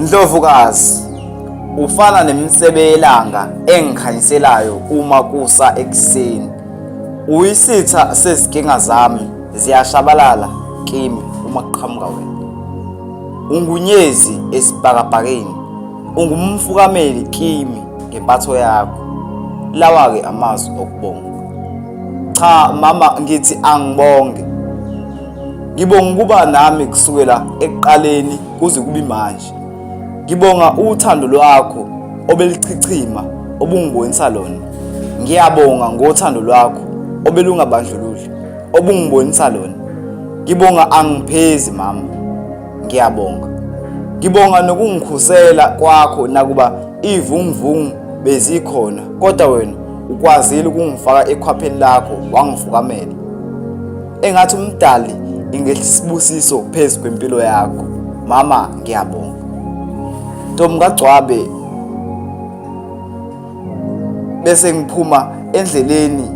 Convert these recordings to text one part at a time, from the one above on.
Ndlovukazi, ufana nemisebe yelanga engikhanyiselayo uma kusa ekuseni. Uyisitha sezinkinga zami ziyashabalala kimi uma kuqhamuka wena. Ungunyezi esibhakabhakeni, ungumfukameli kimi ngempatho yakho. Lawa-ke amazwi okubonga. Cha mama ngithi angibonge. Ngibonga ukuba nami kusukela ekuqaleni kuze kube manje. Ngibonga uthando lwakho obelichichima obungibonisa lona. Ngiyabonga ngothando lwakho obelungabandlululi obungibonisa lona. Ngibonga angiphezi mama. Ngiyabonga. Ngibonga nokungikhusela kwakho nakuba ivunguvungu bezikhona kodwa wena ukwazile ukungifaka ekhwapheni lakho wangifukamela. Engathi umdali ingehlisa isibusiso phezu kwempilo yakho. Mama ngiyabonga. Ntombi kaGcwabe bese ngiphuma endleleni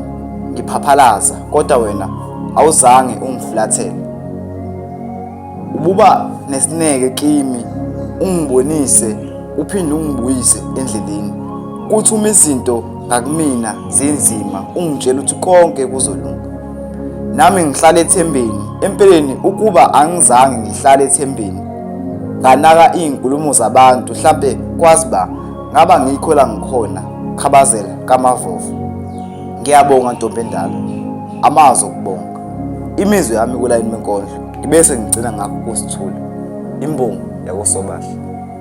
ngiphaphalaza kodwa wena awuzange ungifulathele. Ububa nesineke kimi ungibonise uphinde ungibuyise endleleni. Kuthi uma izinto ngakumina zinzima ungitshela ukuthi konke kuzolunga. Nami ngihlala ethembeni, empeleni ukuba angizange ngihlale ethembeni nganaka iy'nkulumo zabantu hlampe kwazi ba ngaba ngikho la ngikhona khabazela kamavovo. Ngiyabonga ntombi endala, amazwi okubonga. Imizwa yami kulayini wenkondlo ngibese ngigcina ngakho kusithula imbongi yakoSobahle.